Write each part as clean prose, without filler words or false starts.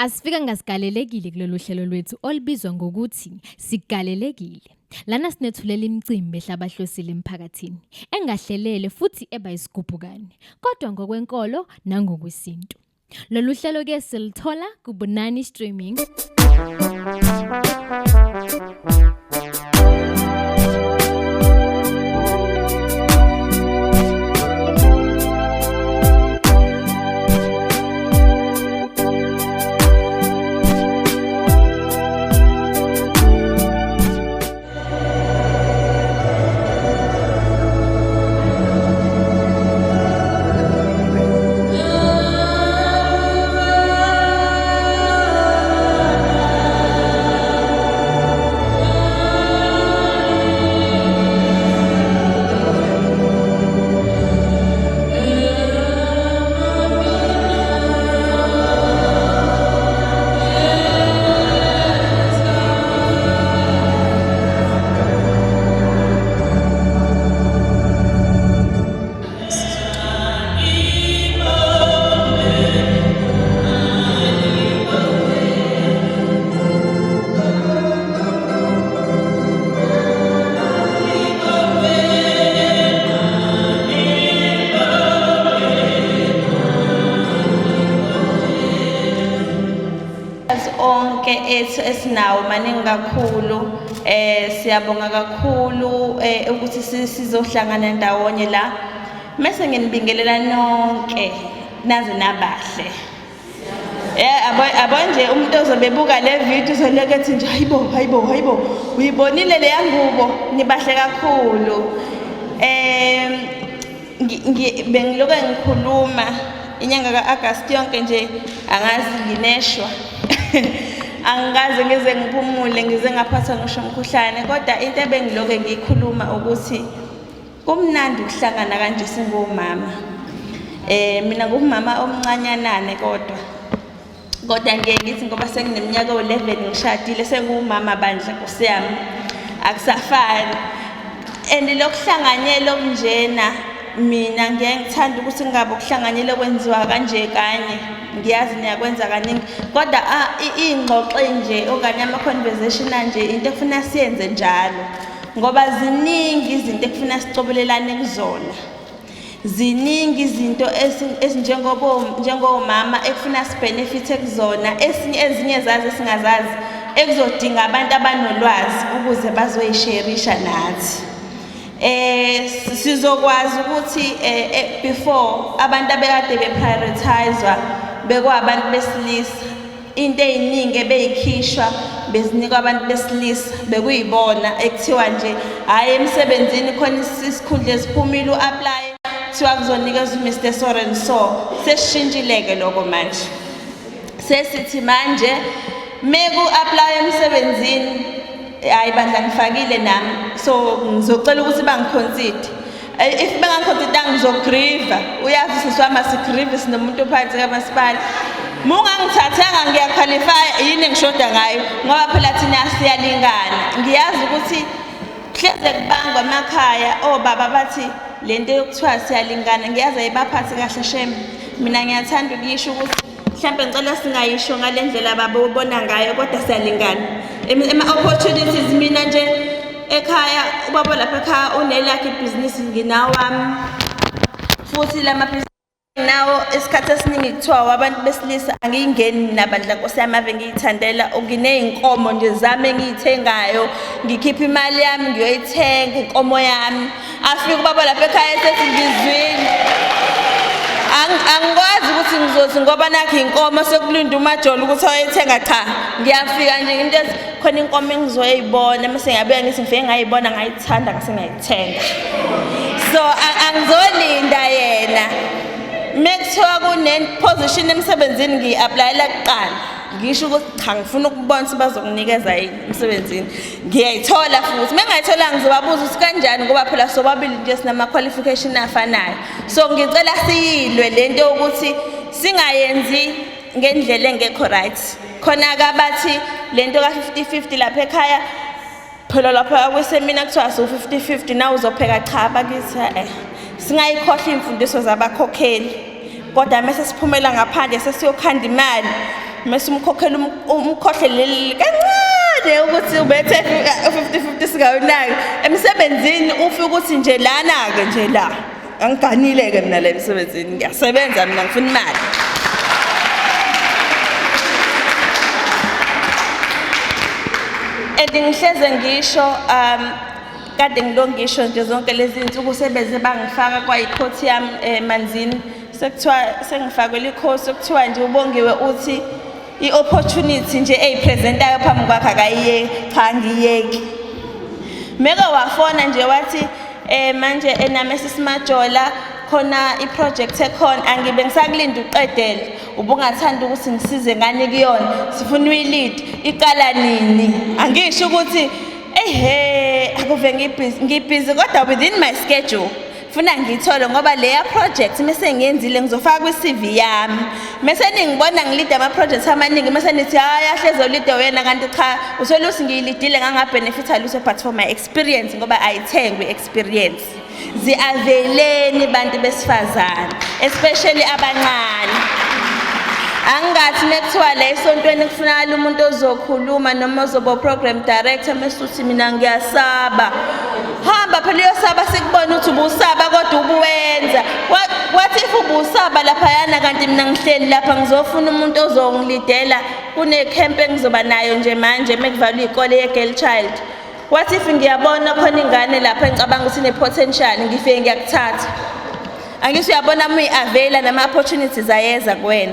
Asifika ngasigalelekile kulolu hlelo lwethu olubizwa ngokuthi sigalelekile. Lana sinethulela imicimbi ehlabahlosile emphakathini, engahlelele futhi eba isigubhukane, kodwa ngokwenkolo nangokwesintu. Lolu hlelo ke siluthola kuBonani Streaming. Onke ethu esinawo maningi kakhulu. Siyabonga kakhulu ukuthi sizohlangana ndawonye la. Mese nginibingelela nonke naze nabahle. Abo nje umuntu ozobe ebuka le video uzoleke ethi nje hayibo hayibo hayibo uyibonile leya ngubo, nibahle kakhulu. Bengilokhu ngikhuluma inyanga ka-August yonke nje, angazi ngineshwa. Angikaze ngize ngiphumule, ngize ngaphathwa ngisho umkhuhlane, kodwa into ebengilokhu ngiyikhuluma ukuthi kumnandi ukuhlangana kanje singomama. Mina ngumama omncanyanane kodwa. Kodwa ngiye ngithi ngoba sengineminyaka ewu-11 ngishadile, sengiwumama bandla Nkosi yami. Akusafani. And lokuhlanganyela okunjena mina ngiye ngithanda ukuthi kungabe ukuhlanganyela okwenziwa kanje kanye. Ngiyazi niyakwenza kaningi. Kodwa iy'ngxoxo nje okanye ama-conversation anje into ekufuna siyenze njalo. Ngoba ziningi izinto ekufuna sicobelelane kuzona. Ziningi izinto njengomama ekufuna sibenefithe kuzona, ezinye zazo esingazazi ekuzodinga abantu abanolwazi ukuze bazoyisherisha nathi. Sizokwazi ukuthi before abantu abekade beprioritizwa bekwabantu besilisa, into eziningi ebeyikhishwa bezinikwa abantu besilisa, bekuyibona ekuthiwa nje hhayi emsebenzini khona isikhundla esiphumile u-apply kuthiwa kuzonikezwa uMr so and so. Sesishintshile-ke lokho manje, sesithi manje meku-apply emsebenzini hhayi bandla ngifakile nami, so ngizocela ukuthi bangiconsider. If bengangiconsider ngizogrieva. Uyazi sisi wami asigrieve, sinomuntu ophansi kamasipala. Mungangithathanga ngiyaqualify, yini engishoda ngayo? Ngoba phela thina siyalingana. Ngiyazi ukuthi hleze kubangwa emakhaya obaba bathi lento yokuthiwa siyalingana, ngiyazi ayibaphathi kahle shem. Mina ngiyathanda ukuyisho ukuthi mhlambe ngicela singayisho ngale ndlela babobona ngayo, kodwa siyalingana. Ema-opportunities mina nje ekhaya, ubaba lapha ekhaya unelakhe ibhizinisi, nginawami. Futhi lamabhizinisi nawo isikhathi esiningi kuthiwa abantu besilisa, angiyingeni mina bandla Nkosi yami, ave ngiyithandela. Nginey'nkomo nje zami engiyithengayo, ngikhipha imali yami ngiyoyithenga inkomo yami. Afike ubaba lapha ekhaya esethi ngizwile. Angikwazi ukuthi ngizothi ngoba nakho inkomo sekulinda umajolo ukuthi ayoyithenga, cha. Ngiyafika nje into ethi khona inkomo engizoyibona, mase ngiyabuya ngithi ngifike ngayibona ngayithanda ngase ngiyayithenga. So angizolinda yena. Mekuthiwa kune position emsebenzini ngiyi-applyela kuqala. Ngisho ukuthi cha ngifuna ukubona ukuthi bazokunikeza yini emsebenzini. Ngiyayithola futhi. Mengayithola ngizobabuza ukuthi kanjani, ngoba phela sobabili nje sinama qualification afanayo. So ngicela siyilwe lento yokuthi singayenzi ngendlela engekho right. Khona ke abathi lento ka 50-50 lapha ekhaya, phela lapha kwisemina kuthiwa su 50-50 nawe uzopheka, cha bakithi Singayikhohlwa imfundiso zabakhokheli. Kodwa mase siphumela ngaphandle sesiyokhanda imali. Mase umkhokhela umkhohlelele kancane ukuthi ubethe 50-50 singawunaki. Emsebenzini ufike ukuthi nje lana-ke nje la. Angiganile-ke mina la emsebenzini, ngiyasebenza mina ngifuna imali. And ngihleze ngisho kade ngilo ngisho nje zonke lezi zinsuku sebeze bangifaka kwayikhothi yami emanzini, sekuthiwa sengifakelwe ikhosi okuthiwa nje uBongiwe uthi i-opportunity nje eyipresentayo phambi kwakhe akayiyeki. Cha, ngiyeki. Meke wafona nje wathi manje enami esisimajola khona i-project ekhona, angibe ngisakulinda uqedele, ubungathanda ukuthi ngisize ngani kuyona, sifuna uyi-lead, iqala nini? Angisho ukuthi ehe akuve ngibhizi, ngibhizi kodwa within my schedule funa ngiyithole, ngoba leya project mese ngiyenzile ngizofaka kwi-CV yami, mese ningibona ngilida ama-projects amaningi, mese nithi hayi ahleze ulide wena, kanti cha uthole ukuthi ngiyilidile ngangabhenefitha lutho, but for my experience, ngoba ayithengwe i-experience. Zi-aveleni bantu besifazane, especially abancane. Angingathi mekuthiwa la esontweni kufunakala umuntu ozokhuluma noma ozoba program director, mese uthi mina ngiyasaba. Hamba phela uyosaba, sikubone ukuthi ubusaba kodwa ubuwenza. What if ubusaba laphayana kanti mina ngihleli lapha ngizofuna umuntu ozongilidela kune-camp engizoba nayo nje manje mekuvalwa iy'kole ye-girl child. What if ngiyabona khona ingane lapha engicabanga ukuthi ine-potential, ngifike ngiyakuthatha. Angisho uyabona uma uyi-availa nama-opportunities ayeza kuwena.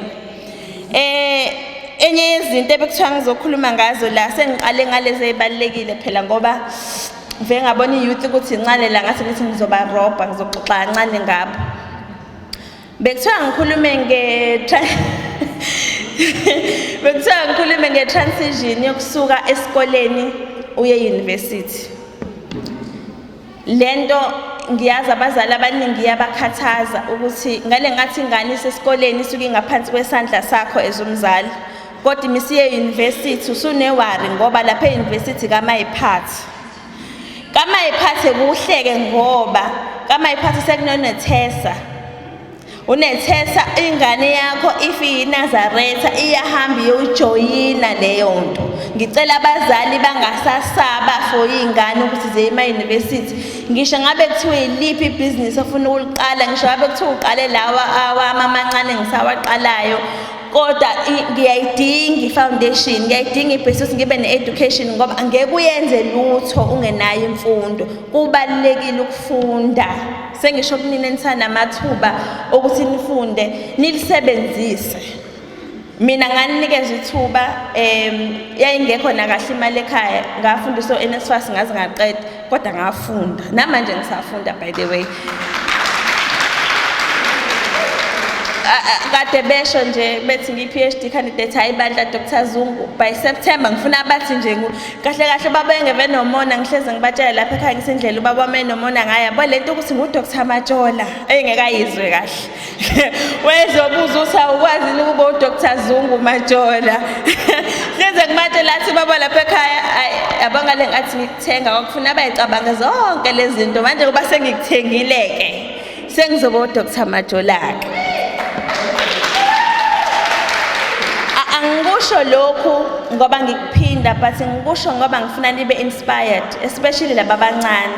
Enye yezinto ebekuthiwa ngizokhuluma ngazo la, sengiqale ngalezi ey'balulekile phela, ngoba ngivele ngabona i-youth ukuthi incane la, ngathi ngithi ngizobarobha, ngizoxoxa kancane ngabo. Bekuthiwa ngikhulume nge bekuthiwa ngikhulume nge-transition yokusuka esikoleni uye e-university. Lento ngiyazi abazali abaningi iyabakhathaza ukuthi ngale ngathi ingane isesikoleni isuke ingaphansi kwesandla sakho as umzali, kodwa imisiye e-university usune-worry, ngoba lapha e-university kamayiphathi kamayiphathe kuhleke, ngoba kamayiphathe sekunonethesa unethesa ingane yakho if iyiNazaretha iyahamba iyojoyina leyo nto. Ngicela abazali bangasasaba for iy'ngane ukuthi ziye ema-university. Ngisho ngabe kuthiwa iliphi ibhizinisi ofuna ukuliqala, ngisho ngabe kuthiwa uqale lawa awami amancane engisawaqalayo, kodwa ngiyayidinga i-foundation, ngiyayidinga ibhizinisi, ngibe ne-education, ngoba angeke uyenze lutho ungenayo imfundo. Kubalulekile ukufunda. Sengisho kunina enisanamathuba okuthi nifunde, nilisebenzise. Mina nganinikeza ithuba, yayingekho nakahle imali ekhaya, ngafundiswa u-NSFAS ngaze ngaqeda, kodwa ngafunda. Namanje ngisafunda, by the way. Kade besho nje bethi ngiyi-PhD candidate, hayi bandla Dr Zungu, by September ngifuna bathi nje kahle kahle baba engeve nomona. Ngihleze ngibatshela lapha ekhaya ngisindlela ubaba wami enomona ngayo, yabo lento ukuthi ngu-Dr Majola engekayizwe kahle, wezobuza ukuthi awukwazi yini ukuba u-Dr Zungu Majola. Hleze ngibatshela athi baba lapha ekhaya, yabo ngale ngathi ngikuthenga kwakufuna bayicabange zonke lezi zinto, manje kuba sengikuthengile-ke sengizoba u-Dr Majola-ke. Angikusho lokhu ngoba ngikuphinda, but ngikusho ngoba ngifuna nibe inspired, especially laba abancane.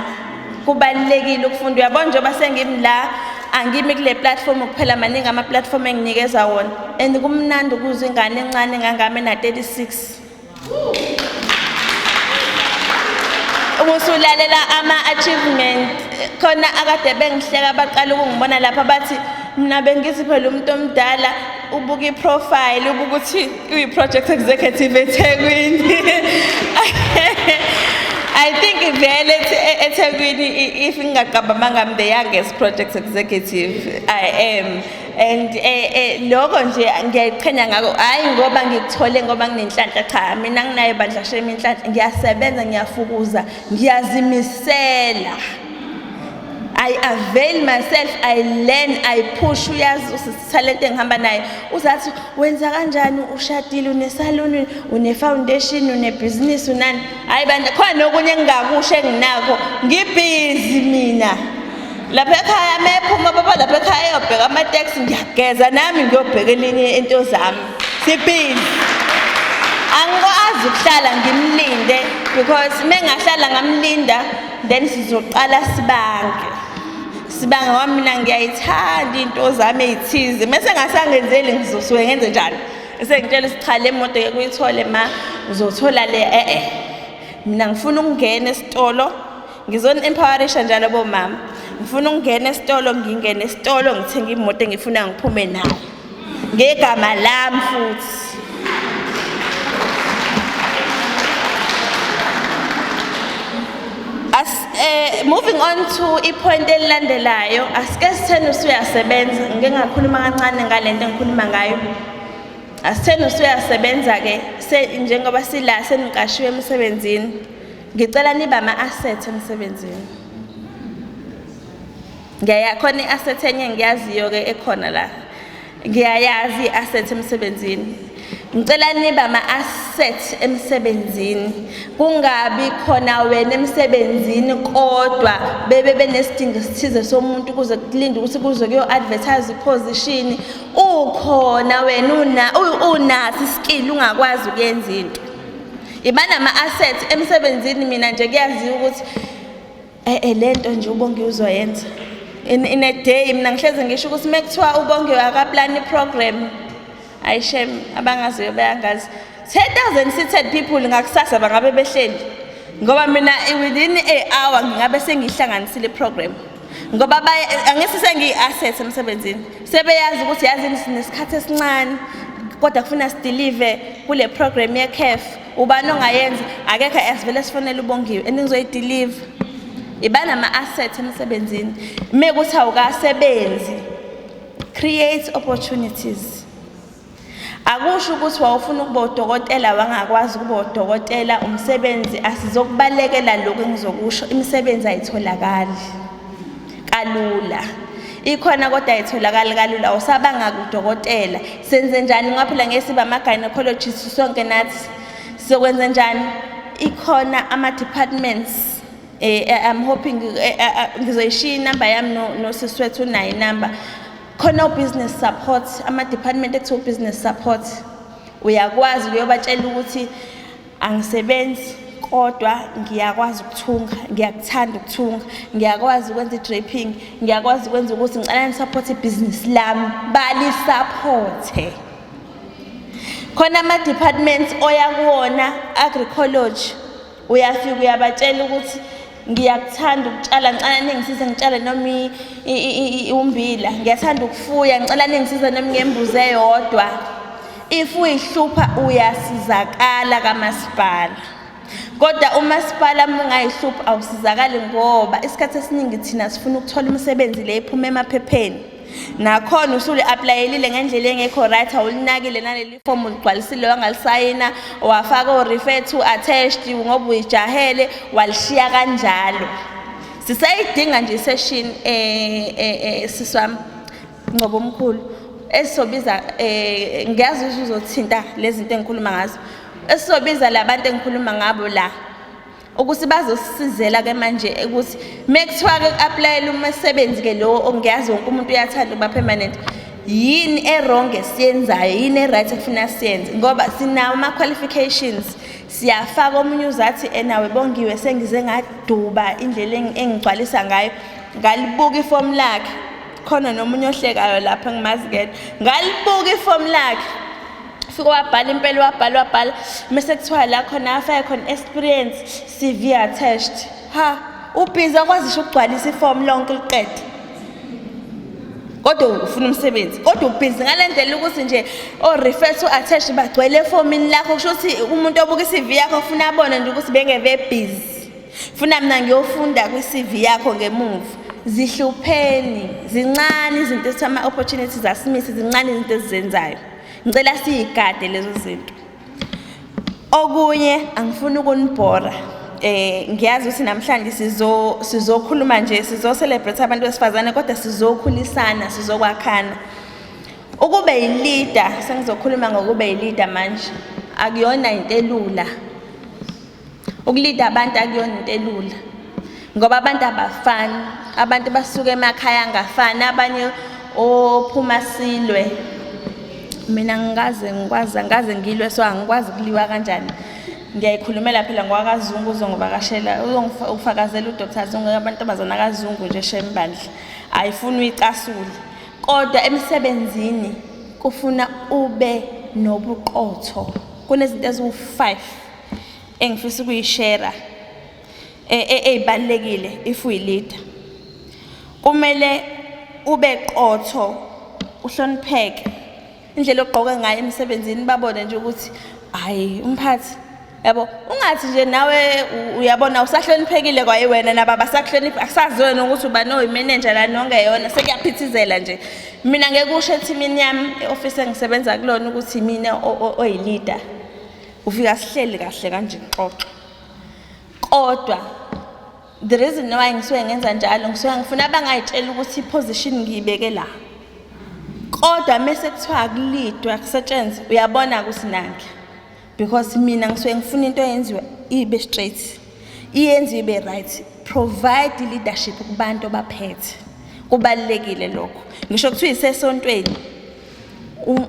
Kubalulekile ukufunda. Uyabona njengoba sengimi la, angimi kule platform kuphela, maningi ama-platform enginikeza wona, and kumnandi ukuzwa ingane encane engangami ena-36 usulalela ama-achievement khona. Akade bengihleka baqala ukungibona lapha, bathi mina bengithi phela umuntu omdala ubuka i-profile, ubuka ukuthi uyi-project executive eThekwini. I think vele eThekwini, if ngingaqamba, I'm the youngest project executive I am, and lokho nje ngiyayiqhenya ngako, hayi ngoba ngikuthole ngoba nginenhlanhla. Cha, mina nginayo bandla shame inhlanhla. Ngiyasebenza, ngiyafukuza, ngiyazimisela. I avail myself, I learn, I push. Uyazi usithalente engihamba naye, uzathi wenza kanjani, ushadile, unesaluni, une-foundation, unebhizinisi, unani. Hayi bandla, khona nokunye engingakusho enginakho. Ngibhizi mina lapha ekhaya, mephuma baba lapha ekhaya eyobheka amateksi, ngiyageza nami ngiyobheka elinye into zami. Sibhizi. Angikwazi ukuhlala ngimlinde because mengahlala ngamlinda then sizoqala sibange. Sibange ngoba mina ngiyayithanda into zami ezithize. Mase ngasangenzeli ngizosuke ngenze njani? Sengitshela ukuthi cha le moto ngeke uyithole ma uzothola le eh eh. Mina ngifuna ukungena esitolo ngizoni-empowerisha njalo bomama. Ngifuna ukungena esitolo ngingene esitolo ngithenge imoto engifuna ngiphume nayo. Ngegama lami futhi. As moving on to ipoint elilandelayo, asike sitheni usuyasebenza, ngike ngakhuluma kancane ngalento engikhuluma ngayo. Asitheni usuyasebenza ke njengoba sila seniqashiwe emsebenzini. Ngicela nibe ama-assets emsebenzini. Ngiyaya khona i-asset enye engiyaziyo ke ekhona la. Ngiyayazi i-asset emsebenzini. Ngicela nibe ama-asset emsebenzini. Kungabi khona wena emsebenzini kodwa bebe benesidingo esithize somuntu kuze kulinde ukuthi kuze kuyo-advertise iposition. Ukhona wena unaso iskill ungakwazi ukuyenza into. Iba nama-assets emsebenzini. Mina nje kuyaziwa ukuthi lento nje uBongiwe uzoyenza in a day. Mina ngihleze ngisho ukuthi mekuthiwa uBongiwe akaplani program, ayishem abangaziyo bayangazi. 10,000 seated people ngakusasa bangabe behleli ngoba mina within a hour ngingabe sengihlanganisile iprogram ngoba angithi sengiyi-asset emsebenzini. Sebeyazi ukuthi yazini sinesikhathi esincane kodwa kufuna sidelive kule program ye-CAF, ubani ongayenza? Akekho, asivele sifonele uBongiwe and ngizoyideliver. Iba nama-assets emsebenzini. Mekuthi awukasebenzi, create opportunities. Akusho ukuthi wawufuna ukuba udokotela wangakwazi ukuba udokotela. Umsebenzi asizokubalekela lokhu engizokusho, imisebenzi ayitholakali kalula. Ikhona kodwa ayitholakali kalula. Awusabanga kudokotela, senze njani? Ngoba phela ngeke sibe ama-gynecologist sonke nathi, sizokwenza njani? Ikhona ama-departments. I'm hoping ngizoyishiya inamba yami nosisi wethu unayo inamba. Khona u-business support, ama-department ekuthiwa u-business support. Uyakwazi ukuyobatshela ukuthi angisebenzi kodwa ngiyakwazi ukuthunga, ngiyakuthanda ukuthunga, ngiyakwazi ukwenza i-draping, ngiyakwazi ukwenza ukuthi ngicela ni-support ibhizinisi lami, balisupporte. Khona ama-departments oya kuwona, agricology, uyafika uyabatshela ukuthi ngiyakuthanda ukutshala, ngicela ningisize ngitshale noma umbila, ngiyathanda ukufuya, ngicela ningisize noma ngembuzi eyodwa. If uyihlupha uyasizakala kamasipala, kodwa umasipala uma ungayihluphi awusizakali ngoba isikhathi esiningi thina sifuna ukuthola imisebenzi le ephuma emaphepheni. Nakhona usuli-aplayelile ngendlela engekho right, awulinakile naleli fomu, uligcwalisile wangalisayina, wafaka o-refer to attached ngoba uyijahele, walishiya kanjalo. Sisayidinga nje isession sisi wami Ngcobo omkhulu esizobiza, ngiyazi ukuthi uzothinta lezi zinto engikhuluma ngazo, esizobiza labantu engikhuluma ngabo la ukuthi bazosisizela ke manje ukuthi mekuthiwa ke ku-aplayela umsebenzi ke lo ongiyazi wonke umuntu uyathanda ukuba permanent, yini e-wrong esiyenzayo, yini e-right ekufuna siyenze, ngoba sinawo ama-qualifications siyafaka. Omunye uzathi enawe Bongiwe sengize ngaduba indlela engigcwalisa ngayo, ngalibuka ifomu lakhe. Khona nomunye ohlekayo lapha engimazi kena, ngalibuka ifomu lakhe, fike wabhala impela, wabhala wabhala, mase kuthiwa la khona afake khona experience, CV attached. Ha, ubhizi akwazi ngisho ukugcwalisa ifomu lonke liqede, kodwa ufuna umsebenzi, kodwa ubhizi ngale ndlela ukuthi nje o-refer to attached bagcwele efomini lakho. Kusho ukuthi umuntu obuka i-CV yakho ufuna abone nje ukuthi bengeve busy, funa mina ngiyofunda kwi-CV yakho ngemuva. Zihlupheni, zincane izinto ezithi ama-opportunities asimise, zincane izinto esizenzayo. Ngicela siyigade lezo zinto. Okunye angifuni ukunibhora, ngiyazi ukuthi namhlanje sizokhuluma nje, sizo celebrate abantu besifazane, kodwa sizokhulisana, sizokwakhana. Ukube yi-leader, sengizokhuluma ngokube yi-leader manje, akuyona into elula ukulida abantu, akuyona into elula ngoba abantu abafani, abantu basuka emakhaya angafani, abanye ophuma silwe. Mina ngikaze ngikwazi, angikaze ngilwe, so angikwazi kuliwa kanjani. Ngiyayikhulumela phela ngowakaZungu, uzongivakashela, uzongifakazela uDr Zungu, amantombazana kaZungu nje shembandla ayifuni uyicasule. Kodwa emsebenzini kufuna ube nobuqotho. Kunezinto eziwu-5 engifisa ukuyishare ezibalulekile if uyi-leader. Kumele ube qotho, uhlonipheke. Indlela ogqoke ngayo emsebenzini babone nje ukuthi hayi umphathi, yabo, ungathi nje nawe uyabona usahloniphekile kwaye wena nabo abasakuhloniphi, akusazi wena ukuthi ubani oyi-manager la nongeyona, sekuyaphithizela nje. Mina ngeke usho ethimini yami e-office engisebenza kulona ukuthi mina oyi-leader. Ufika sihleli kahle kanje xoxa. Kodwa the reason why ngisuke ngenza njalo, ngisuke ngifuna abangayitshela ukuthi i-position ngiyibeke la. Kodwa mase kuthiwa akulidwa kusetshenzwe, uyabona ukuthi nangi. Because mina ngisuke ngifuna into eyenziwe ibe straight, iyenziwe ibe right. Provide leadership kubantu abaphethe. Kubalulekile lokho. Ngisho kuthiwa isesontweni,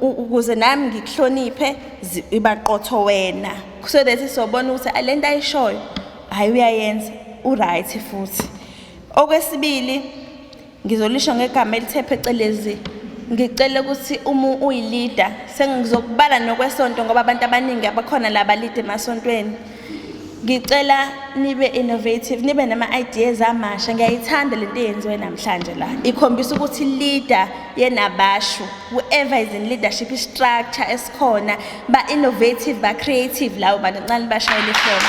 ukuze nami ngikuhloniphe, ibaqotho wena. So that sizobona ukuthi lento ayishoyo hayi uyayenza, u-right futhi. Okwesibili ngizolisho ngegama elithe phecelezi, ngicela ukuthi uma uyi-leader, sengizokubala nokwesonto ngoba abantu abaningi abakhona la ba-lead emasontweni. Ngicela nibe innovative, nibe nama-ideas amasha. Ngiyayithanda lento eyenziwe namhlanje la. Ikhombisa ukuthi leader yenabashu, whoever is in leadership structure esikhona, ba innovative, ba creative lawo bantu, ngicela nibashayele ihlombe.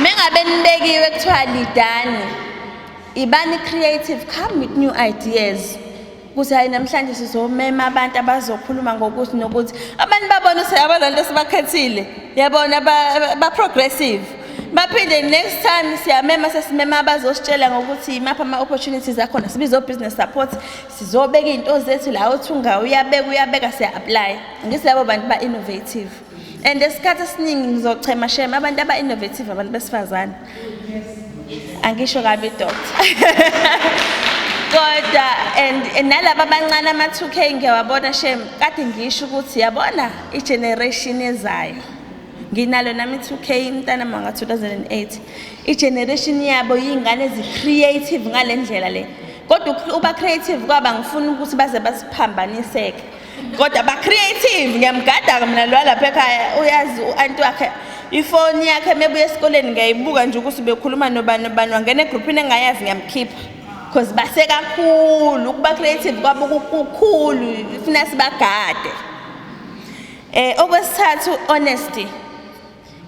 Mengabe nibekiwe kuthiwa leadani, ibani creative, come with new ideas. Ukuthi hayi namhlanje sizomema abantu abazokhuluma ngokuthi nokuthi, abantu babone ukuthi yabo lento sibakhethile, yabona ba progressive. Baphinde next time siyamema, sesimema abazositshela ngokuthi imaphi ama opportunities akhona, sibizo business support, sizobeka izinto zethu la, uthi uyabeka uyabeka, siya apply. Ngithi labo bantu ba innovative. And esikhathi esiningi ngizochema shame abantu aba innovative abantu besifazane. Angisho kabi doctor. Kodwa and nalaba abancane ama 2K ngiyawabona shame, kade ngisho ukuthi yabona i-generation ezayo. Nginalo nami 2K umntana manga 2008. I-generation yabo yingane ezi creative ngalendlela le. Kodwa uba creative kwaba ngifuna ukuthi baze basiphambaniseke. Kodwa ba creative, ngiyamgada mina lo lapha ekhaya, uyazi u-anti wakhe ifoni yakhe mebuya esikoleni ngiyayibuka nje ukuthi bekhuluma nobani nobani, wangena egroupini engayazi, ngiyamkhipha. Because base kakhulu, ukuba creative kwabo kukhulu, ifuna sibagade. Okwesithathu, honesty.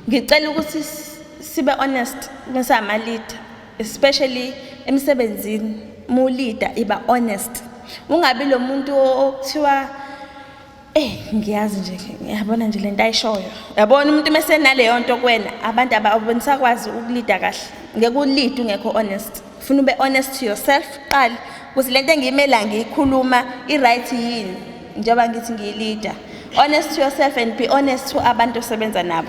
Ngicela ukuthi sibe honest mesama leader, especially emsebenzini. Mu leader iba honest. Ungabi lo muntu okuthiwa ngiyazi nje, ngiyabona nje lento ayishoyo. Uyabona umuntu mase naleyo nto kuwena, abantu ababonisakwazi ukulida kahle. Ngeke ulide ungekho honest. Ufuna ube honest to yourself qala, ukuthi lento engiyimela ngiyikhuluma i-right yini, njengoba ngithi ngiyi-leader. Honest to yourself and be honest to abantu osebenza nabo.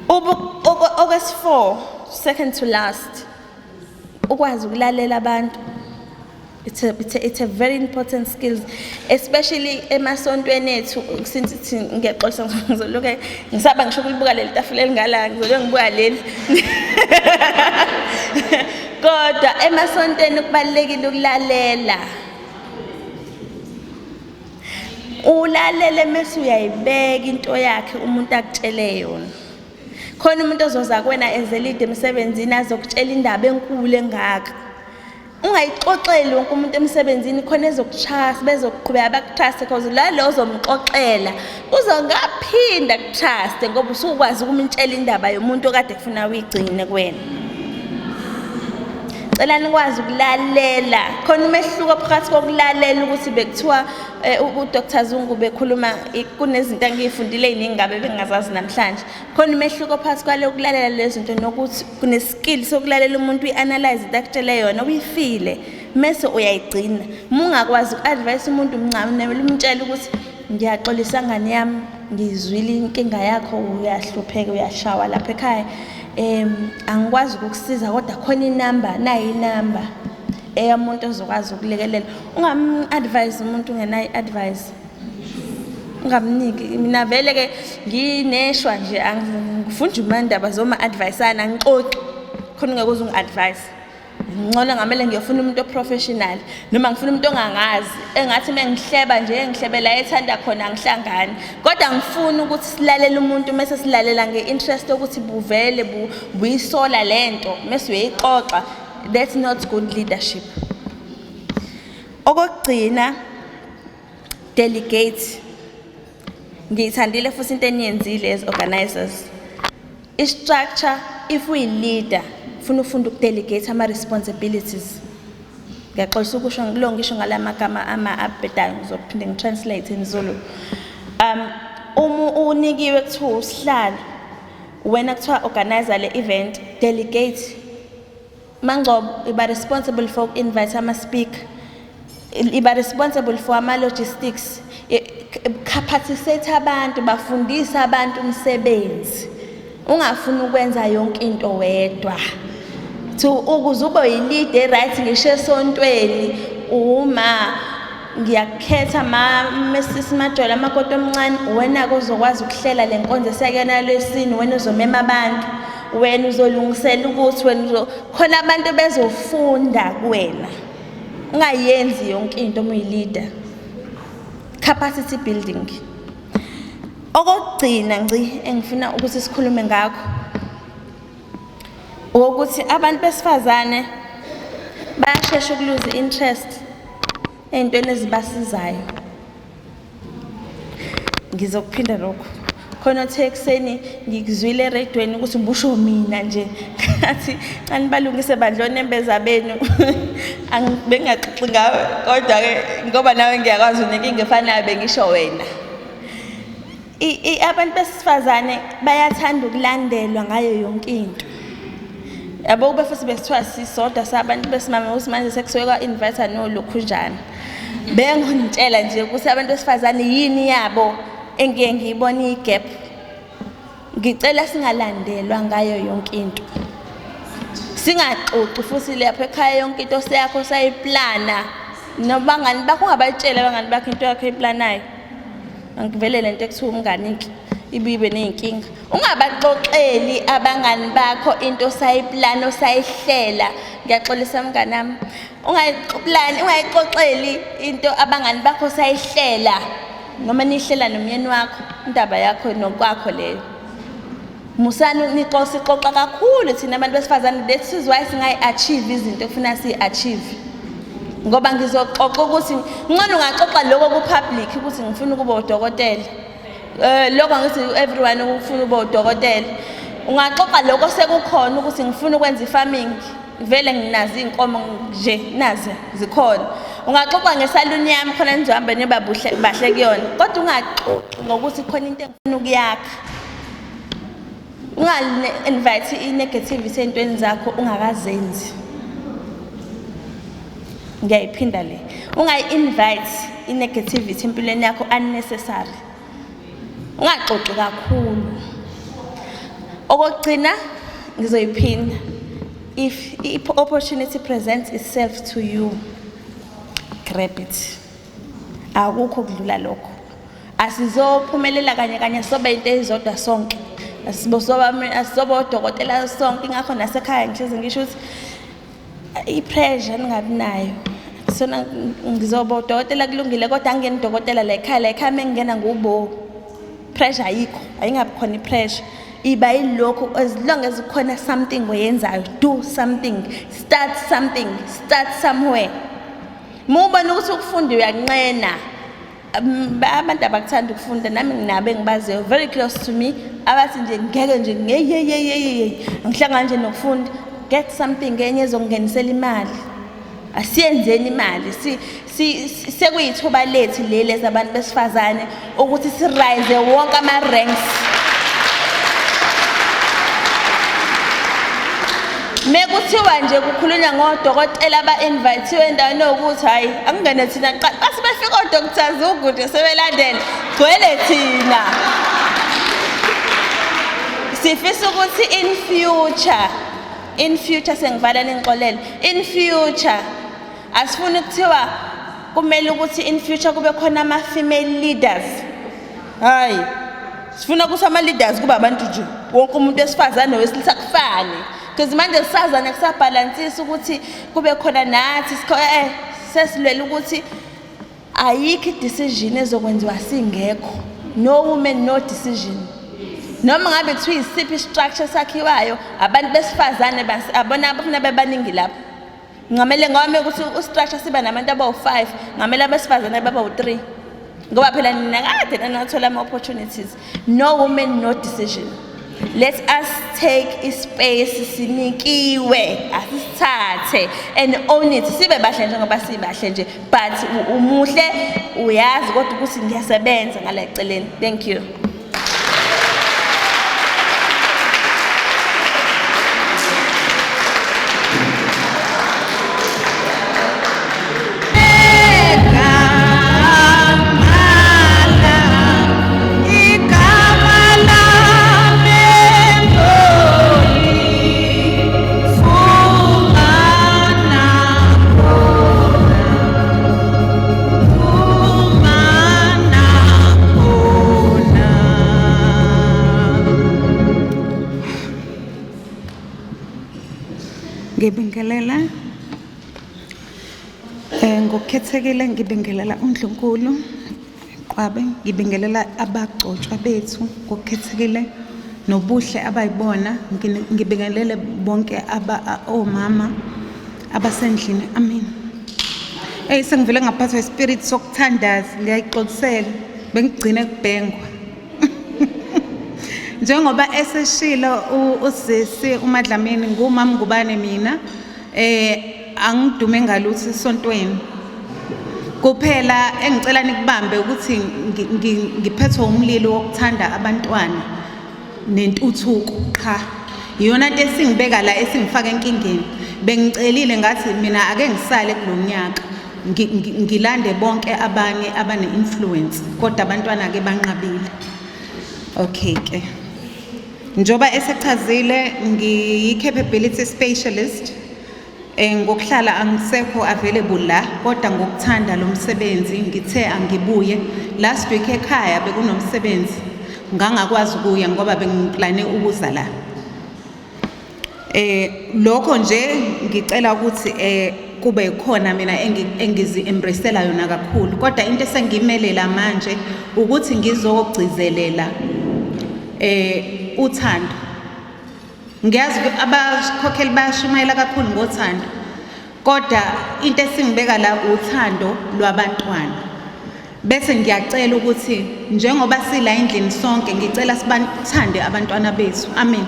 Okwesi-4, second to last, ukwazi ukulalela abantu. It's a very important skill, especially emasontweni ethu. Since ngiyaxolisa, ngizoloke ngisaba ngisho ukulibuka leli tafula elingala, ngizoloke ngibuka leli. Kodwa emasontweni kubalulekile ukulalela. Ulalele mase uyayibeka into yakhe umuntu akutshele yona. Khona umuntu ozoza kuwena as a leader emsebenzini azokutshela indaba enkulu engaka. Ungayixoxeli wonke umuntu emsebenzini, khona ezokutrust, bezokuqhubeka bakutrust, because la lo ozomxoxela uzongaphinda kutrust ngoba usukwazi ukumtshela indaba yomuntu okade kufuna uyigcine kuwena. Cela nikwazi ukulalela. Khona umehluko phakathi kokulalela ukuthi bekuthiwa uDr Zungu bekhuluma, kunezinto engiyifundile eziningi ngabe bengingazazi namhlanje. Khona umehluko phakathi kwale ukulalela lezi zinto nokuthi kune-skill sokulalela umuntu, uyi-analyze into akutshele yona, uyifile mese uyayigcina. Uma ungakwazi uku-advise umuntu umncane, umtshele ukuthi ngiyaxolisa ngane yami, ngizwile inkinga yakho, uyahlupheka, uyashawa lapha ekhaya, angikwazi ukukusiza kodwa khona inamba, nayi inamba. eyomuntu ozokwazi ukulekelela. Ungam-advise umuntu ungenayo i-advice, ungamniki. Mina vele ke ngineshwa nje, angifuni nje umandaba zoma-advise-ana, angixoxi khona ungeke uze ungi-advise. Ngcono ngamele ngiyofuna umuntu oprofessional noma ngifuna umuntu ongangazi, engathi uma ngihleba nje engihlebela ethanda khona angihlangani. Kodwa ngifuna ukuthi silalele umuntu mese silalela nge-interest yokuthi buvele buyisola lento mese uyayixoxa. That's not good leadership. Okokugcina, delegate. Ngiyithandile futhi into eniyenzile as organizers. I-structure, if uyi-leader, ufuna ufunda ukudelegate ama-responsibilities. Ngiyaxolisa ukusho ngilo ngisho ngala magama ama abhedayo, ngizophinde ngitranslate in Zulu. Uma unikiwe kuthiwa usihlalo, wena kuthiwa organizer le event, delegate. Mangcobo, iba responsible for invite ama speaker, iba responsible for ama logistics, capacitate abantu, bafundise abantu umsebenzi. Ungafuni ukwenza yonke into wedwa. To ukuze ube yi-leader right ngisho esontweni, uma ngiyakukhetha ma Mrs Majola amakoti omncane, wena-ke ozokwazi ukuhlela le nkonzo esiyakuyona lwesine, wena uzomema abantu, wena uzolungisela ukuthi wena uzo khona abantu bezofunda kuwena. Ungayenzi yonke into uma uyi-leader. Capacity building. Okokugcina ngci engifuna ukuthi sikhulume ngakho ukuthi abantu besifazane bayashesha ukuluza interest ey'ntweni ezibasizayo. Ngizokuphinda lokho. Khona othe ekuseni ngikuzwile eredweni ukuthi ubusho mina nje, ngathi xa nibalungise bandla onembeza benu, bengingaxoxi ngawe, kodwa-ke ngoba nawe ngiyakwazi unenkinga efanayo, bengisho wena. Abantu besifazane bayathanda ukulandelwa ngayo yonke into. Yabo, kube futhi besithiwa sisodwa sabantu besimame, ukuthi manje sekusuke kwa-invite nolokhunjana. Bengitshela nje ukuthi abantu besifazane yini yabo engiye ngiyibona i-gap. Ngicela singalandelwa ngayo yonke into. Singaxoxi futhi lapha ekhaya yonke into seyakho sayiplana. Nabangani bakho ungabatsheli abangani bakho into yakho oyiplanayo. Angivele lento ekuthiwa umngani-ke ibibe ney'nkinga. Ungabaxoxeli abangani bakho into osayiplana osayihlela. Ngiyaxolisa mngani wami. Ungayiplani, ungayixoxeli into abangani bakho osayihlela noma nihlela nomyeni wakho, indaba yakho nokwakho leyo. Musani sixoxa kakhulu thina abantu besifazane, that is why singayi-achieve izinto ekufuna siyi-achieve. Ngoba ngizoxoxa ukuthi ngcono ungaxoxa lokho ku-public ukuthi ngifuna ukuba udokotela. Lokho ngithi everyone ufuna ukuba udokotela. Ungaxoxa lokho sekukhona ukuthi ngifuna ukwenza i-farming, vele nginazo iy'nkomo nje, nazi zikhona. Ungaxoxa ngesaluni yami khona nizohamba niba buhle bahle kuyona, kodwa ungaxoxi ngokuthi khona into engifuna ukuyakha. Unga-invite i-negativity ey'ntweni zakho ungakazenzi. Ngiyayiphinda le. Ungayi-invite i-negativity empilweni yakho unnecessary. Ungaxoxi kakhulu. Okokugcina ngizoyiphinda. If i-opportunity presents itself to you, grab it. Akukho kudlula lokho. Asizophumelela kanye kanye, sobe into eyizodwa sonke. Asizoba odokotela sonke. Ingakho nasekhaya ngihlezi ngisho ukuthi i-pressure ningabi nayo. Sona ngizoba udokotela kulungile, kodwa angingeni udokotela la ekhaya, la ekhaya mengingena ngubo. Pressure ayikho, ayingabi khona i-pressure. Iba yilokho, as long as kukhona something oyenzayo, do something, start something, start somewhere. Uma ubona ukuthi ukufunda uyanqena, abantu abakuthanda ukufunda, nami nginabo engibaziyo very close to me abathi nje ngeke nje ngeyeyeyeye angihlangani nje nokufunda. Get something enye ezokungenisela imali. Asiyenzeni imali, sekuyithuba lethu leli ezabantu besifazane ukuthi sirise wonke ama-ranks. Mekuthiwa nje kukhulunywa ngodokotela aba-invithiwe endaweni yokuthi hhayi akungene thina kuqala, base befika oDr Zungu nje sebelandela, gcwele thina. Sifisa ukuthi in future, in future sengivala ningixolele, in future Asifuni kuthiwa kumele ukuthi in future kube khona ama-female leaders. Hayi, sifuna ukuthi ama-leaders kube abantu nje wonke umuntu wesifazane nowesilisa kufane, because manje sisazane kusabhalansisa ukuthi kube khona nathi sesilwela ukuthi ayikho i-decision ezokwenziwa singekho. No woman, no decision. Noma ngabe kuthiwa isiphi i-structure sakhiwayo, abantu besifazane abona abafuna bebaningi lapho. Ngamele ngome ukuthi u-structure siba nabantu abawu-5, ngamele abesifazane babawu-3, ngoba phela nina kade nanathola ama-opportunities. No woman, no decision. Let us take ispace sinikiwe, asisithathe and own it. Sibe bahle njengoba sibahle nje, but umuhle uyazi kodwa ukuthi ngiyasebenza ngala eceleni. Thank you. Ngibingelela ngokukhethekile, ngibingelela uNdlunkulu Qwabe, ngibingelela abagcotshwa bethu ngokukhethekile nobuhle abayibona, ngibingelele bonke aba omama abasendlini. Amen. Hey, sengivele ngaphathwa ispirit sokuthandaza, ngiyayixolisela, bengigcine kubhengwa. Njengoba eseshilo usisi uMadlamini, ngumama Ngubane mina, angidume ngalutho esontweni. Kuphela engicela nikubambe ukuthi ngiphethwe umlilo wokuthanda abantwana nentuthuko qha. Iyona nto esingibeka la, esingifaka enkingeni. Bengicelile ngathi mina ake ngisale kulonyaka, ngilande bonke abanye abane-influence, kodwa abantwana ke banqabile. Okay ke. Njoba esechazile, ngiyi-capability specialist. Ngokuhlala angisekho available la, kodwa ngokuthanda lo msebenzi ngithe angibuye. Last week ekhaya bekunomsebenzi, ngangakwazi ukuya ngoba bengiplane ukuza la. Lokho nje ngicela ukuthi kube khona mina engizi embracela yona kakhulu, kodwa into esengimelela manje ukuthi ngizogcizelela uthando. Ngiyazi abakhokheli bayashumayela kakhulu ngothando, kodwa into esingibeka la uthando lwabantwana. Bese ngiyacela ukuthi njengoba sila endlini sonke, ngicela sibathande abantwana bethu. Amen.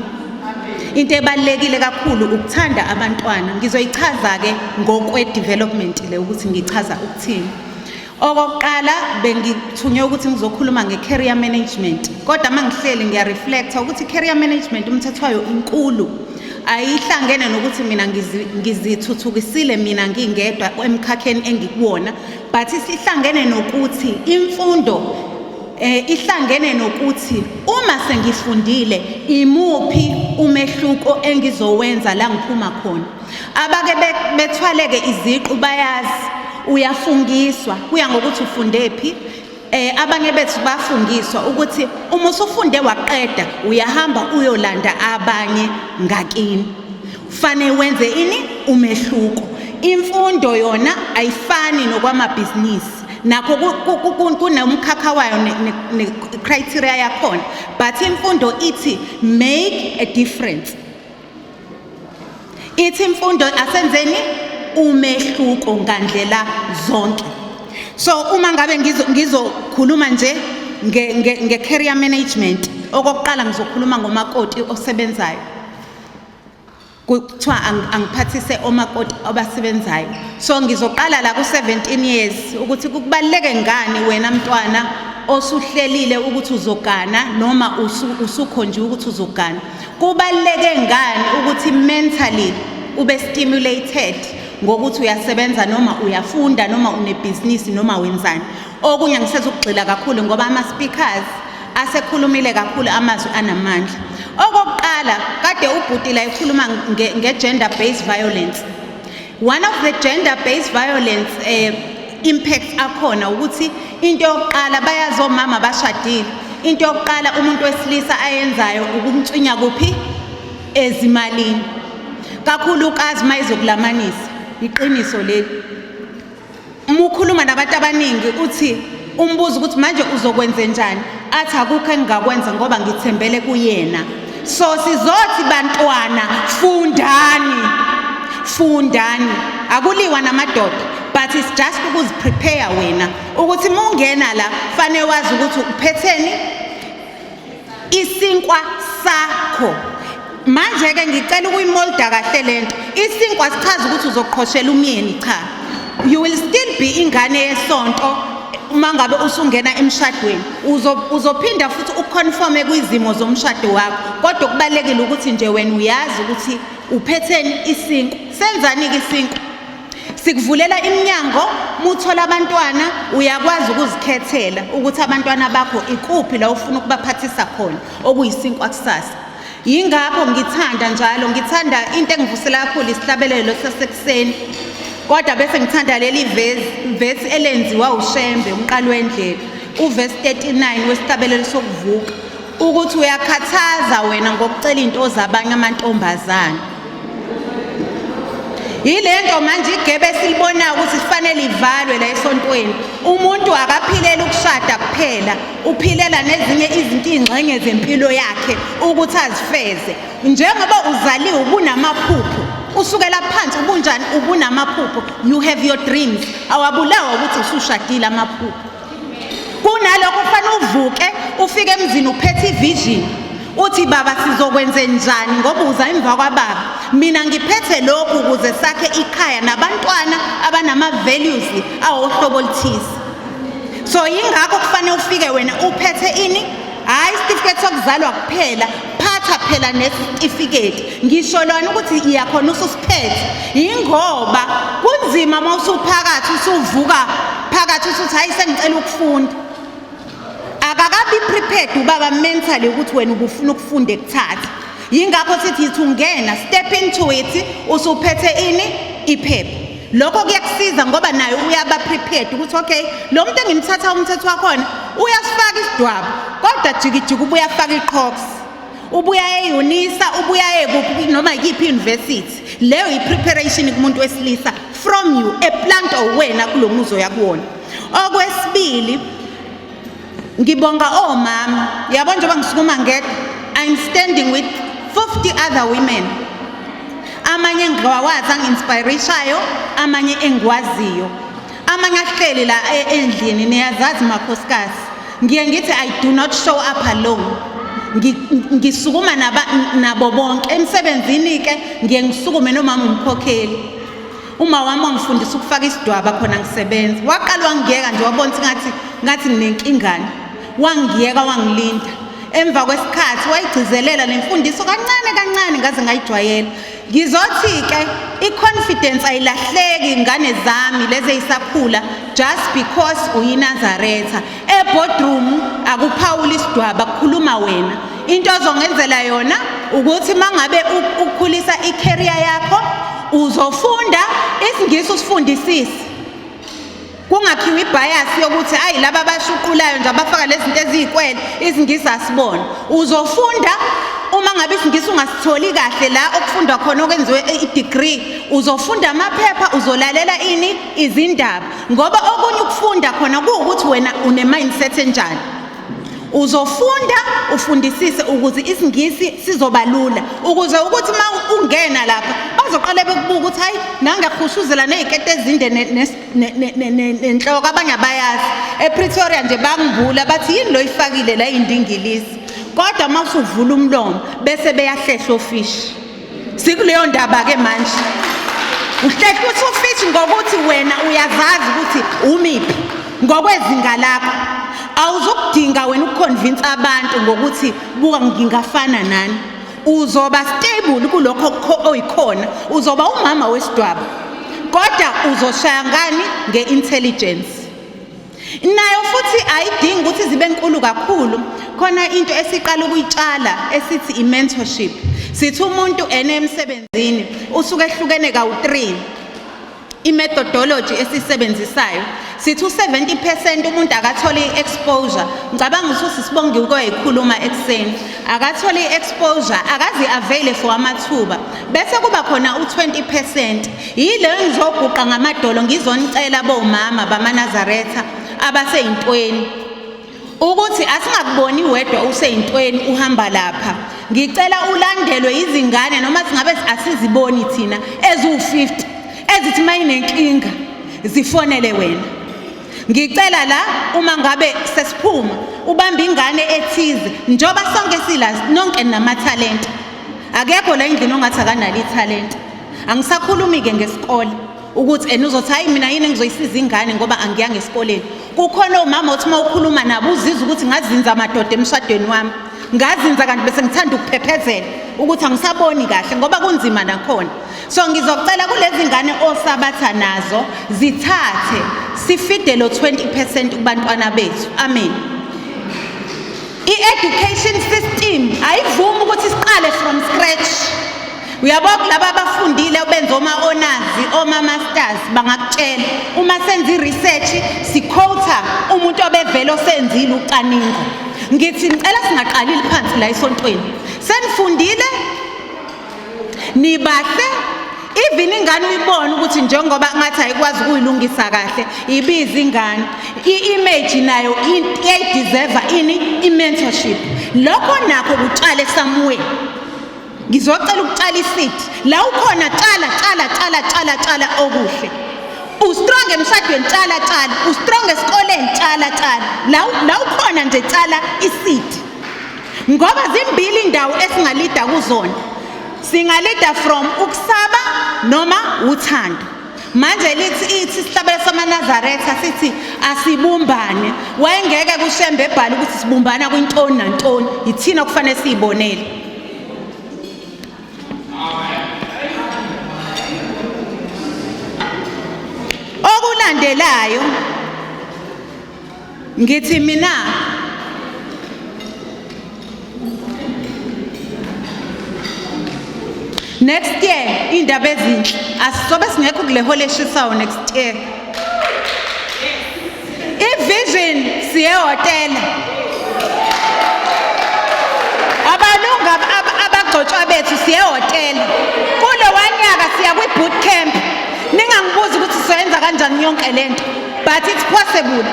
Into ebalulekile kakhulu ukuthanda abantwana. Ngizoyichaza ke ngokwe development le ukuthi ngichaza ukuthini. Okokuqala bengithunywe ukuthi ngizokhuluma nge-career management, kodwa uma ngihleli ngiyareflecta ukuthi i-career management umthetho wayo inkulu, ayihlangene nokuthi mina ngizithuthukisile mina ngingedwa emkhakheni engikuwona, but isihlangene nokuthi imfundo ihlangene nokuthi uma sengifundile imuphi umehluko engizowenza la ngiphuma khona. Abake bethwaleke iziqu bayazi, uyafungiswa, kuya ngokuthi ufunde phi. Abanye bethu bafungiswa ukuthi uma usufunde waqeda uyahamba uyolanda abanye ngakini, fanele wenze ini umehluko. Imfundo yona ayifani nokwamabhizinisi, nakho kunomkhakha wayo ne-criteria yakhona, but imfundo ithi make a difference. Ithi imfundo asenzeni umehluko ngandlela zonke. So uma ngabe ngizokhuluma nje nge-career management, okokuqala ngizokhuluma ngomakoti osebenzayo. Kuthiwa angiphathise omakoti abasebenzayo. So ngizoqala la ku-17 years ukuthi kubaluleke ngani wena mntwana osuhlelile ukuthi uzogana noma usukhonjiwe ukuthi uzogana. Kubaluleke ngani ukuthi mentally ube stimulated ngokuthi uyasebenza noma uyafunda noma unebhizinisi noma wenzani. Okunye ngisezukugxila kakhulu ngoba ama-speakers asekhulumile kakhulu amazwi anamandla. Okokuqala kade ubhuti la ekhuluma nge-gender based violence. One of the gender based violence impacts akhona ukuthi into yokuqala, bayazi omama bashadile, into yokuqala umuntu wesilisa ayenzayo ukumtswinya kuphi? Ezimalini, kakhulukazi uma izokulamanisa. Iqiniso leli. Uma ukhuluma nabantu abaningi, uthi umbuzo ukuthi manje uzokwenze njani, athi akukho engingakwenza ngoba ngithembele kuyena. So sizothi bantwana, fundani, fundani. Akuliwa namadoda, but it's just ukuziprepare wena ukuthi uma ungena la fanele wazi ukuthi uphetheni, isinkwa sakho. Manje-ke ngicela ukuyimolda kahle lento. Isinkwa sichaza ukuthi uzoqhoshela umyeni? Cha, you will still be ingane yesonto. Uma ngabe usungena emshadweni, uzophinda futhi uconforme kwizimo zomshado wakho, kodwa kubalulekile ukuthi nje wena uyazi ukuthi uphetheni, isinkwa. Senzani-ke isinkwa? Sikuvulela iminyango. Muthola abantwana, uyakwazi ukuzikhethela ukuthi abantwana bakho ikuphi la ufuna ukubaphathisa khona, okuyisinkwa kusasa. Yingakho ngithanda njalo, ngithanda into engivusela kakhulu isihlabelelo sasekuseni, kodwa bese ngithanda leli vesi elenziwa uShembe umqali wendlela, uvesi 39 wesihlabelelo sokuvuka, ukuthi uyakhathaza wena ngokucela into zabanye amantombazane. Yilento manje igebe esilibonayo ukuthi sifanele ivalwe la esontweni. Umuntu akaphileli ukushada kuphela, uphilela nezinye izinto, iy'ngxenye zempilo yakhe ukuthi azifeze. Njengoba uzaliwe ubunamaphupho, usukela phansi ubunjani, ubunamaphupho. You have your dreams, awabulawa ukuthi usushadile amaphupho. Kunalokho kufanele uvuke ufike emzini uphethe ivision, uthi, "Baba, sizokwenze njani?" Ngoba uza emva kwababa. Mina ngiphethe lokhu ukuze sakhe ikhaya nabantwana abanama-values awohlobo oluthize. So yingakho kufanele ufike wena uphethe ini, hhayi isitifiketi sokuzalwa kuphela. Phatha phela nesitifiketi. Ngisho lona ukuthi iyakhona ususiphethe, yingoba kunzima uma usuphakathi, usuvuka phakathi usuthi, "Hayi, sengicela ukufunda." Akakabi prepared ubaba mentally ukuthi wena ubufuna ukufunda ekuthatha. Yingakho sithi yithi ungena, step into it usuphethe ini? Iphepha. Lokho kuyakusiza ngoba naye uyaba prepared ukuthi okay, lo muntu engimthatha, umthetho wakhona uyasifaka isidwaba, kodwa jikijiki ubuya afaka iqhox, ubuya e-UNISA, ubuya ekuphi, noma yiphi university. Leyo i-preparation kumuntu wesilisa from you eplant wena kulo muzi oyakuwona. Okwesibili, ngibonga omama. Yabo, njengoba ngisukuma ngedwa, I'm standing with 50 other women, amanye ngiwawazi angi-inspirishayo, amanye engiwaziyo, amanye ahleli la endlini. Niyazazi makhosikazi. Ngiye ngithi I do not show up alone. Ngisukuma nabo bonke emsebenzini-ke. Ngiye ngisukume nomama umkhokheli. Uma wami wangifundisa ukufaka isidwaba khona ngisebenza, waqala wangiyeka nje, wabona ukuthi ngathi nginenkingane, wangiyeka, wangilinda. Emva kwesikhathi wayigcizelela nemfundiso kancane kancane ngaze ngayijwayela. Ngizothi-ke i-confidence ayilahleki, ngane zami lezi eyisakhula, just because uyiNazaretha. Eboardroom akuphawula isidwaba, kukhuluma wena. Into ozongenzela yona ukuthi uma ngabe ukukhulisa i-career yakho, uzofunda isiNgisi, usifundisise, kungakhiwa ibias yokuthi ayi, laba abashuqulayo nje, abafaka lezi zinto eziyikwele, isiNgisi asibona. Uzofunda. Uma ngabe isiNgisi ungasitholi kahle la okufundwa khona, okwenziwe i-degree, uzofunda amaphepha, uzolalela ini? Izindaba. Ngoba okunye ukufunda khona kuwukuthi wena une-mindset enjani. Uzofunda, ufundisise ukuze isiNgisi sizoba lula, ukuze ukuthi uma ungena lapha bazoqale bekubuka ukuthi hayi, nangahushuzela ney'keti ezinde nenhloko. Abanye abayazi ePretoria nje bangibula bathi, "Yini lo ifakile la indingilizi?" Kodwa uma usuvula umlomo bese beyahlehla ofishi. Sikuleyo ndaba-ke manje, uhlehla uthi ufishi ngokuthi wena uyazazi ukuthi umiphi ngokwezinga lakho. Awuzukudinga wena ukuconvince abantu ngokuthi buka, ngingafana nani. Uzoba stable kulokho oyikhona. Uzoba umama wesidwaba, kodwa uzoshaya ngani? Nge-intelligence. Nayo futhi ayidingi ukuthi zibe nkulu kakhulu. Khona into esiqala ukuyitshala esithi i-mentorship. Sithi umuntu ene emsebenzini usuke ehlukene kawu-3. I-methodology esisebenzisayo sithi u-70% umuntu akathole i-exposure. Ngicabanga ukuthi usisibonge ukoyikhuluma ekuseni, akathole i-exposure, akazi availe for amathuba, bese kuba khona u-20%. Yileyo ngizoguqa ngamadolo ngizonicela bomama bamaNazaretha abaseyintweni ukuthi asingakuboni wedwa useyintweni uhamba lapha. Ngicela ulandelwe izingane, noma singabe asiziboni thina, eziwu-50 ezithi uma inenkinga zifonele wena. Ngicela la uma ngabe sesiphuma ubambe ingane ethize, njengoba sonke sila nonke namathalente, akekho la endlini ongathi akanalo ithalente. Angisakhulumi-ke ngesikole ukuthi ena uzothi hayi mina yini ngizoyisiza ingane ngoba angiyanga esikoleni. Kukhona omama othi uma ukhuluma nabo uzizwa ukuthi ngazinza amadoda emshadweni wami, ngazinza kanti bese ngithanda ukuphephezela ukuthi angisaboni kahle ngoba kunzima nakhona. So ngizocela kulezi ngane osabatha nazo zithathe sifide lo 20% kubantwana bethu. Amen. I-education system ayivumi ukuthi siqale from scratch. Uyabo kulaba abafundile benza oma-honors, oma-masters, bangakutshela uma senza i-research siquota umuntu obevele osenzile ucwaningo. Ngithi ngicela singaqalile phansi la esontweni. Senifundile, nibahle, even ingane uyibona ukuthi njengoba ngathi ayikwazi ukuyilungisa kahle, ibiza ingane i-image nayo iyayideserve ini i-mentorship. Lokho nakho kutshale somewhere. Ngizocela ukutshala iseed la ukhona, tshala tshala tshala tshala tshala okuhle. Ustrong emshadweni, tshala tshala. Ustrong esikoleni, tshala tshala. La ukhona nje, tshala iseed, ngoba zimbili indawo esingalida kuzona. Singalida from ukusaba noma uthando. Manje lithi ithi isihlabelo samaNazaretha sithi asibumbane. Wayengeke kushembe ebhala ukuthi sibumbana kwintoni nantoni, yithina kufanele siyibonele. Okulandelayo ngithi mina next year indaba ezinhle asisobe singekho kule hall eshisayo next year. I-vision siye hotela, abalunga abagcotshwa bethu siye hotela. Kulo wanyaka siya kwi-boot camp. Ningangibuzi ukuthi soyenza kanjani yonke lento, but it's possible.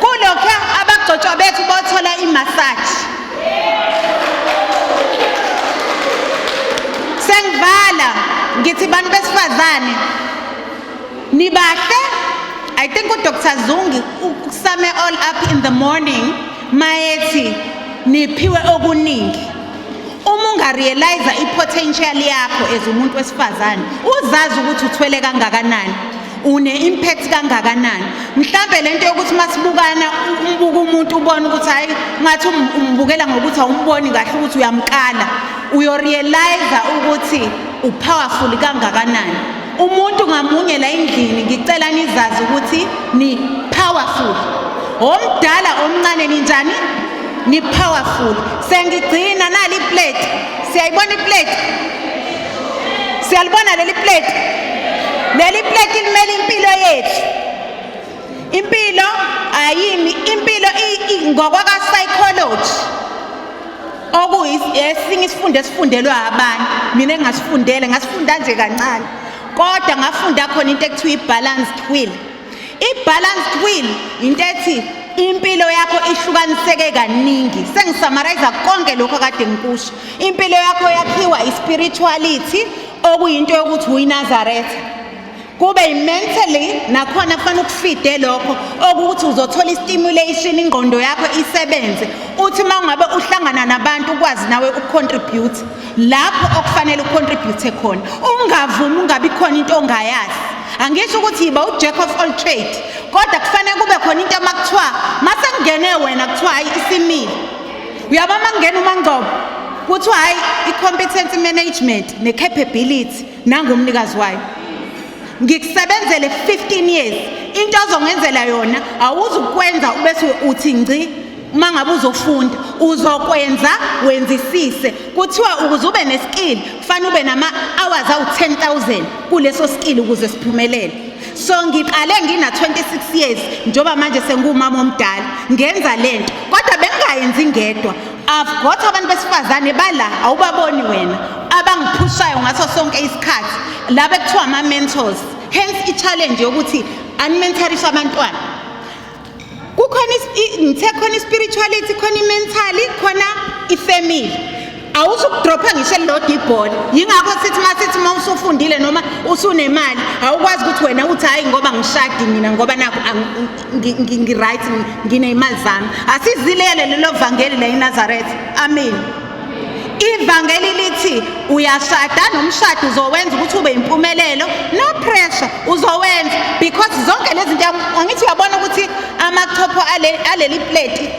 Kulokhu abagcotshwa bethu bothola i-massage. Sengivala ngithi bantu besifazane nibahle. I think uDr Zungi usame all up in the morning mayethi niphiwe okuningi. Uma ungarealize i-potential yakho as umuntu wesifazane, uzazi ukuthi uthwele kangakanani, une-impact kangakanani. Mhlambe lento yokuthi masibukana umbuka umuntu ubone ukuthi hayi ngathi umbukela ngokuthi awumboni kahle ukuthi uyamkala, uyorealize ukuthi upowerful kangakanani. Umuntu ngamunye la endlini ngicela nizazi ukuthi ni powerful, omdala omncane, ninjani, ni powerful. Sengigcina nali plate. Siyayibona iplate? Siyalibona leli plate? Leli plate limele impilo yethu. Impilo ayimi, impilo ngokwaka psychology, okuyisinye isifundo esifundelwa abantu, mina engasifundele ngasifunda nje kancane, kodwa ngafunda khona into ekuthiwa i-balanced wheel. I-balanced wheel into ethi impilo yakho ihlukaniseke kaningi. Sengisummarize konke lokho kade ngikusho. Impilo yakho yakhiwa i-spirituality, okuyinto yokuthi uyiNazaretha, kube mentally nakhona kufanele ukufide lokho okuthi uzothola i-stimulation, ingqondo yakho isebenze, uthi uma ungabe uhlangana nabantu ukwazi nawe ukucontribute lapho okufanele ucontribute khona. Ungavumi ungabi khona into ongayazi. Angisho ukuthi yiba ujack of all trade, kodwa kufanele kube khona into makuthiwa mase kungene wena kuthiwa hayi isimile. Uyabo uma kungena uMangcobo kuthiwa hayi i-competence management ne-capability nangumnikazi wayo. Ngikusebenzele 15 years, into ozongenzela yona awuzukwenza ubese uthi ngci. Uma ngabe uzofunda uzokwenza wenzisise. Kuthiwa ukuze ube neskill kufanele ube nama hours awu 10,000 kuleso skill ukuze siphumelele. So ngiqale ngina 26 years, njengoba manje sengiwumama omdala ngenza lento, kodwa bengingayenzi ngedwa. I've got abantu besifazane bala awubaboni wena abangiphushayo ngaso sonke isikhathi, laba ekuthiwa ama-mentors. Hence i-challenge yokuthi ani-mentorishe abantwana. Kukhona ngithe khona i-spirituality, khona i-mentally, khona i-family. Awuzukudropha ngisho elilodwa ibhola. Yingakho sithi masithi uma usufundile noma usunemali awukwazi ukuthi wena uthi hhayi ngoba ngishadi mina ngoba nakho ngi-right nginey'mali zami. Asizilele lelo vangeli la eNazaretha. Amen. Ivangeli lithi uyashada nomshado uzowenza ukuthi ube impumelelo, no pressure, uzowenza because zonke lezi zinto. Angithi uyabona ukuthi amachopho aleli plate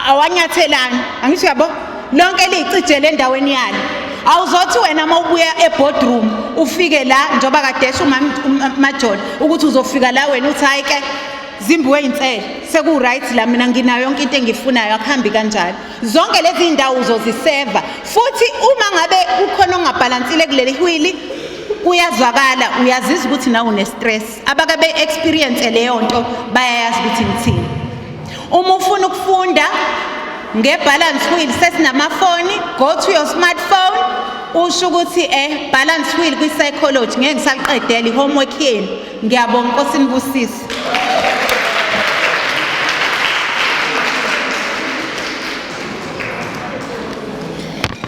awanyathelani, angithi uyabo lonke liyicijele endaweni yalo. Awuzothi wena uma ubuya eboardroom ufike la njengoba kadesha uMajola ukuthi uzofika la wena uthi hayi ke zimbiwe insele seku-right la, mina nginayo yonke into engiyifunayo. Akuhambi kanjalo. Zonke lezi ndawo uzoziseva, futhi uma ngabe kukhona ongabhalansile kuleli hwili kuyazwakala, uyazizwa ukuthi nawe une-stress. Abake be-experience leyo nto bayayazi ukuthi ngithini. Uma ufuna ukufunda nge-balance wheel, sesinamafoni, go to your smartphone, usho ukuthi balance wheel kwi-psychology. Ngeke ngisaliqedela i-homework yenu. Ngiyabonga, Nkosi nibusise.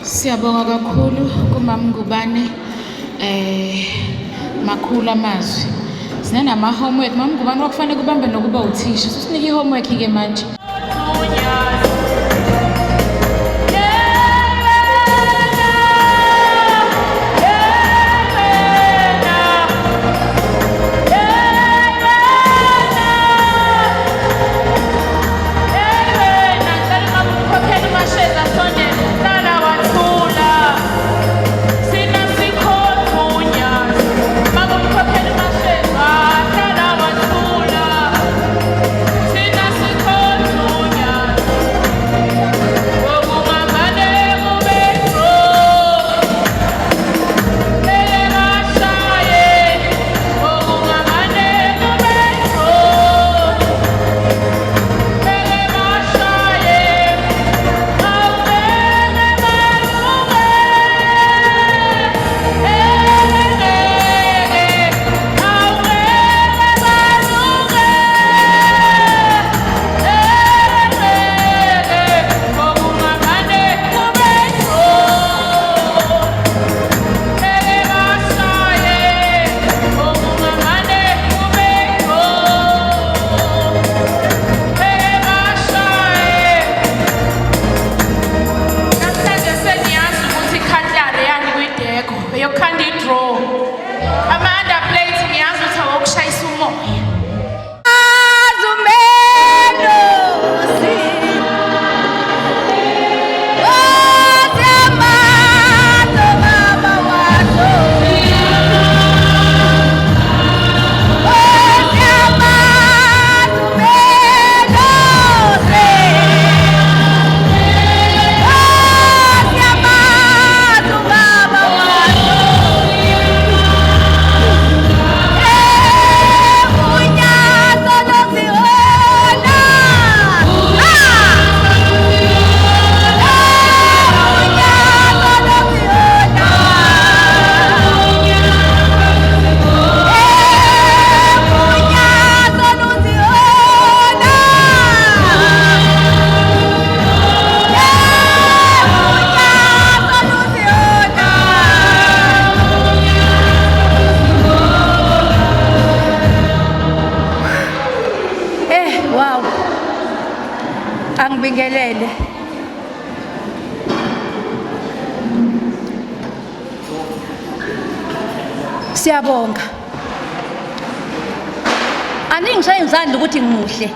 Siyabonga kakhulu kumama Ngubane, makhulu amazwi. Sinanama homework. Mama Ngubane wakufanele kubambe nokuba uthisha. Susinike i-homework ke manje. Namhlanje sengiyazi ukuthi ikhatlare yani kwi-decor eyokukhanda i-draw. Ama-underplate ngiyazi ukuthi awokushayisa umoya. Wow. Angibingelele. Siyabonga. Aningishaye izandla ukuthi ngimuhle.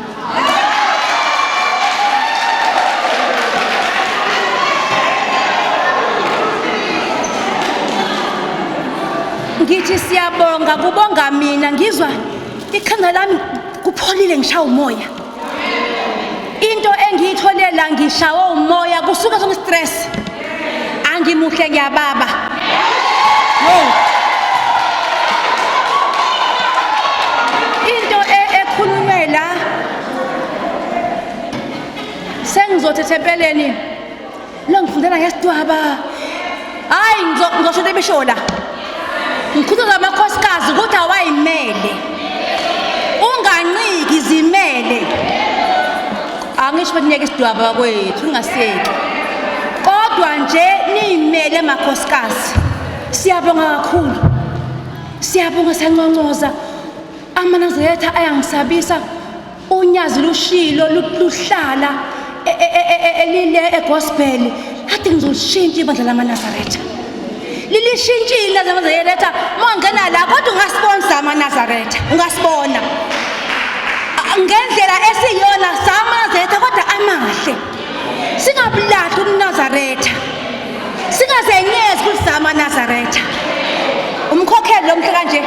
Ngithi siyabonga, kubonga mina, ngizwa ikhanda lami kupholile, ngishawa umoya. Into engiyithole la, ngishawa umoya, kusuka sonke stress. Angimuhle, ngiyababa. Yo. Bakwethu ethempeleni lo ngifundela ngesidwaba. Hayi ngizosho into ebisho la. Ngikhuthaza amakhosikazi ukuthi awayimele. Unganciki zimele. Angisho ukuthi niyeke isidwaba bakwethu ningasiyeki. Kodwa nje niyimele makhosikazi. Siyabonga kakhulu. Siyabonga siyanconcoza. AmaNazaretha ayangisabisa. Unyazi lushilo luhlala e, e, e, elile egospel. Kade ngizolishintsha ibandla lamaNazaretha. Lilishintshile lamaNazaretha. Mangena la kodwa ungasibona amaNazaretha. Ungasibona. Ngendlela esiyona samaNazaretha kodwa amahle. Singabulahli umNazaretha. Singazenyezi ukuthi samaNazaretha. Umkhokheli lo mhle kanje.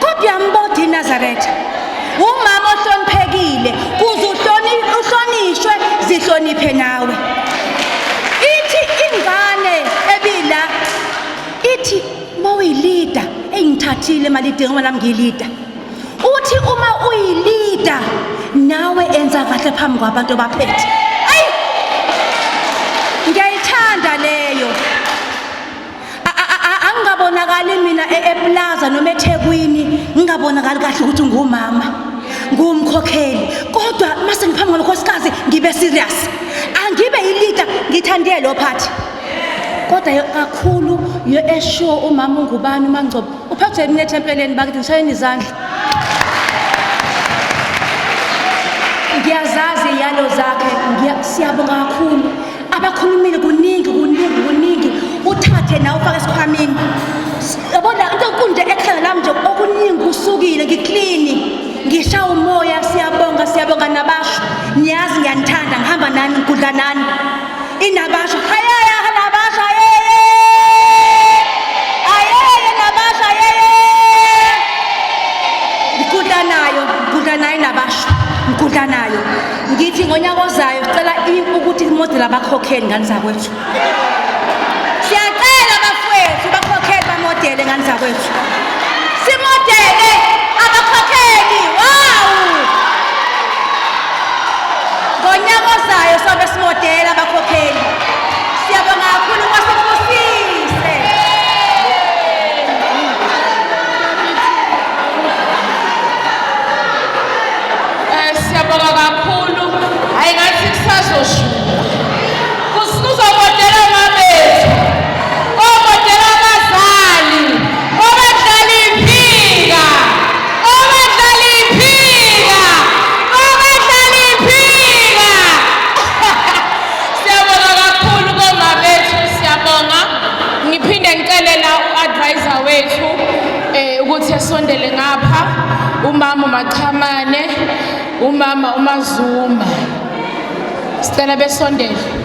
Kodwa uyambona iNazaretha. Umama ohloniphekile kuze uhlonishwe zihloniphe nawe. Ithi ingane ebila ithi mawuyilida engithathile emalidini ngoba nami ngiyilida. Uthi uma uyilida nawe enza kahle phambi kwabantu abaphethe. Ayi! Ngiyayithanda leyo. Angingabonakali mina eplaza noma eThekwini ngingabonakali kahle ukuthi ngumama ngumkhokheli kodwa mase ngiphambi ngalokhosikazi ngibe serious angibe yilida ngithande lo phathi kodwa kakhulu yo esure umama ungubani uMangcobo uphethwe mina ethempeleni bakithi ngishayeni izandla ngiyazazi iyalo zakhe siyabonga kakhulu abakhulumile kuningi kuningi kuningi uthathe nawe ufake esikhwameni yabona into enkulu nje ekhanda lami nje okuningi kusukile ngiklini ngishaya umoya siyabonga siyabonga nabasho niyazi ngiyanithanda ngihamba nani ngigudla nani inabasho hayaya nabasho ayeye ayeye nabasho ayeye ngigudla nayo ngigudla nayo nabasho ngigudla nayo ngithi ngonyaka ozayo sicela ukuthi imodeli abakhokheli ngane zakwethu siyacela bafowethu bakhokheli bamodele ngane zakwethu simodele abakhokheli wawu ngonyaka ozayo sobe simodela abakhokheli siyabonga kakhulu kwasebusise Eh siyabonga kakhulu. Hayi ngathi kusazoshuba. Kuzobodela omabethu. Kobodela abazali. Obadlala iphika. Obadlala iphika. Obadlala iphika. Siyabonga kakhulu komabethu siyabonga. Ngiphinde ngicele la u-advisor wethu eh ukuthi esondele ngapha umama uMachamane umama uMazuma. Sicela besondele.